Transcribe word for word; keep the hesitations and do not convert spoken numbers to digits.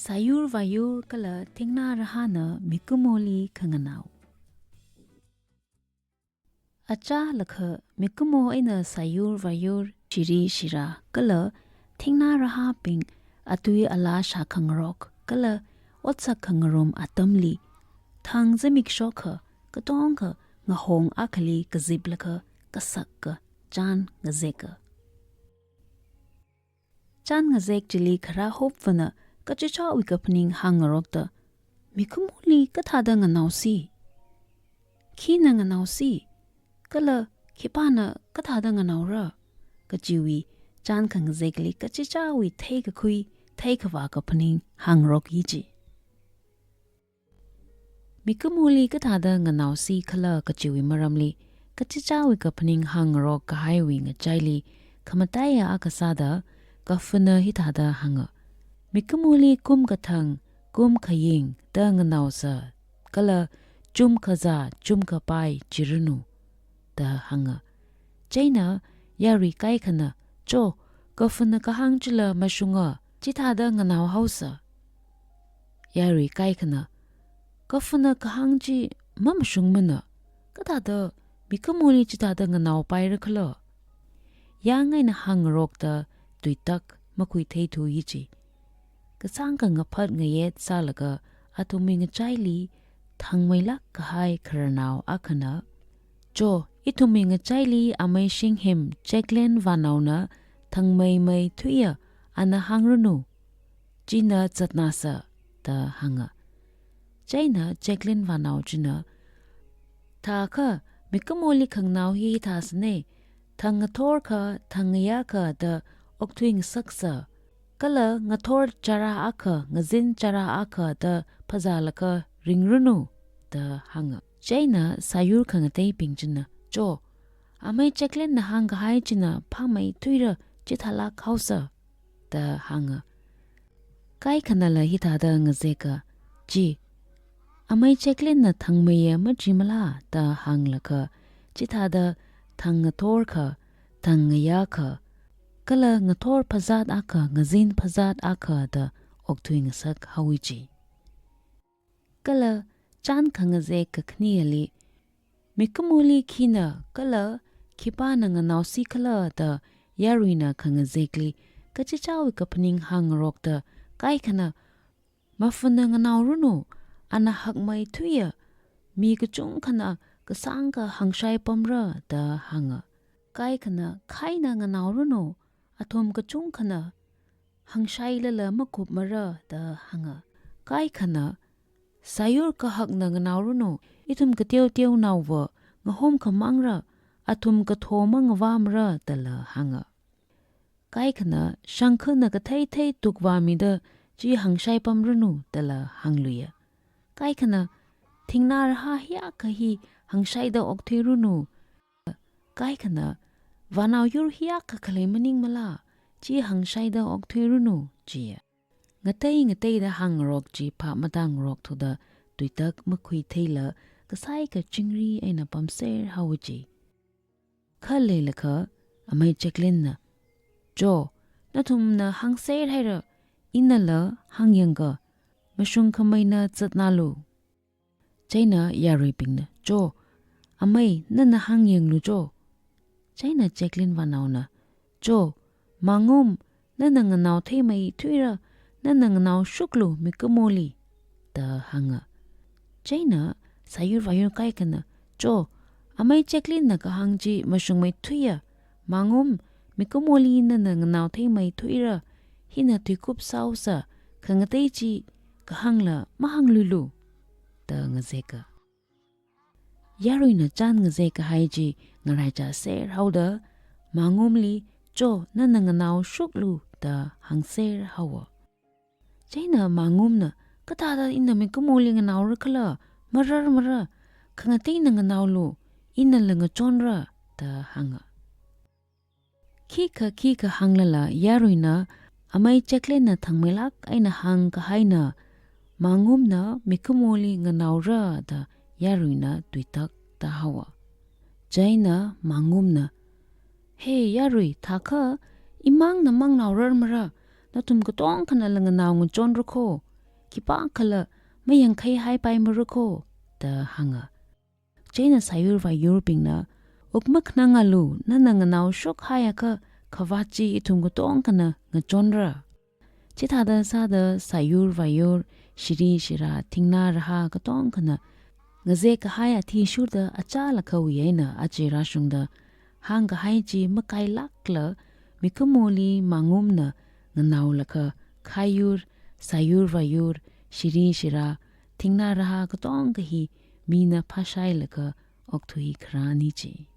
Sāyur vāyur kala thingnā rahāna mikumoli khanganao. Achālakha mikumo eina sāyur vāyur, shiri shira kala thingnā rahābing atui alā shākhangarok kala otsak khangarum atamli, thang zimik shokha katongkha ngahong akhali kaziplaga kasaka chān ngazeka. Chān ngazek chili kharā hopvana kachichāwui kaphaning hāngngarokta, "Mikumoli kathāda nganaosi? Khina nganaosi? Kala khipāna kathāda nganaora?" kajiwui chān khangazekli kachichāwui theikakhui, theikhavā kaphaning hāngngarok iji. Mikumoli kathāda nganaosi khala kajiwui maramli kachichāwui kaphaning hāngngarok kahaiwui ngachaili khamataiya akha sāda Kaphana hithāda hānga: "Mikumoli kum kathang, kum khaying da nganaosa, kala chum khazā, chum khapai jiranu," da hānga. Chieina yarui kaikhana, "Cho, Kaphana kahāng chila mashunga, chithāda nganaohaosa." Yarui kaikhana, "Kaphana kahāng chi mamashungmana, kathāda mikumoli chithāda nganaopaira khala?" Yang eina hāngngarokta tuitak makhuitheithu iji. Kasāngkha ngaphat ngayet sālaga athumwui ngachaili thangmeilāk kahai khararnao akhana, "Cho, ithumwui ngachaili amei Shinghim Jacqueline vānaona thangmei meithuiya, ana hāngranu, china zatnāsa," da hānga. Chieina Jacqueline vānao china, "Thākha mikumoli khanganao hi hithāsane, thang ngathorkha, thang ngayākha da okthui ngasaksa, kala ngathor chara akha, ngazin chara akha da phazālaga ringranu," da hānga. Chieina sāyur khangateibing china, "Cho, amei Jacqueline na hāngkahai china phāmeithuira, chithālāk haosa," da hānga. Kaikhanala hithāda ngazeka, "Chi, amei Jacqueline na thangmeiya majimala?" da hānglaga, chithāda thang ngathorkha, thang ngayākha, kala ngathor phazāt akha, ngazin phazāt akha da okthui ngasak haowa ji. Kala chān khangazek kakhaneli, "Mikumoli khina kala khipāna nganaosi khala?" da yaruina khangazekli kachichāwui kaphaning hāngngarokta, kaikhana, "Maphana nganaoranu, ana hakmeithuiya, mi kachungkhana kasāngkha hāngshai pamra," da hānga. Kaikhana, "Khaina nganaoranu, athum kachungkhana hāngshailala makupmara," da hānga. Kaikhana, "Sāyur kahakna nganaoranu, ithum kateoteonaova ngahom khamangra, athum kathoma ngavamra," dala hānga. Kaikhana, "Shangkhana katheithei tukvāmida chi hāngshai pamranu," dala hāngluiya. Kaikhana, "Thingnā rahā hiyākha hi hāngshaida okthuiranu. Kaikhana, vānao yur hiyākha khalei maningmala, chi hāngshaida okthuiranu," jiya. Ngatei ngateida hāngngarok chi phap matāngarok thuda tuitak makhuitheila kasāikha chingri eina pamser haowa ji. Kha leilakha amei Jacqueline na, "Cho, nathumna hāngser haira, inala hāngyangka, mashungkhameina zatnālu." Chieina yaruibingna, "Cho, amei, nana hāngyanglu cho." Chieina Jacqueline vānaona, "Cho, Mangum, nana nganao theimeithuira, nana nganaoshoklu mikumoli," da hānga. Chieina sāyur vāyur kaikhana, "Cho, amei Jacqueline na kahāng chi mashungmeithuiya, Mangum, mikumoli nana nganao theimeithuira, hina thuikup sāhaosa, khangatei chi kahāngla mahāngluilu," da ngazeka. Yaruina chān ngazek kahai chi ngaraichāser haoda, Mangumli, "Cho, nana nganaoshoklu," da hāngser haowa. Chieina Mangumna, "Kathāda ina mikumoli nganaora khala, mararmara, khangateina nganaolu, inala ngachonra," da hānga. Khikha khikha hānglala yaruina amei Jacqueline na thangmeilāk eina hāngkahaina, Mangumna mikumoli nganaora da yaruina tuitakta haowa. Chieina Mangumna, "He yarui, thākha imangna mangnaorarmara, nathum katongkhanala nganao ngachonra kho. khipākhala mayangkhai haipai marako da hānga. Chieina sāyur vāyurbingna, wuk makhanangalu, nana nganao shokhaiakha khavāt chi ithum katongkhana ngachonra. Chithāda sāda sāyur vāyur, shiri shira, thingna raha katongkhana ngazek kahai athishurda achālakhawui eina aja rāshungda hāngkahai chi makailākla mikumoli mangumna nganaolaga khaiyur, sāyur vāyur, shiri shira, thingna raha katongkha hi mina phāshailaga okthui kharāni chi.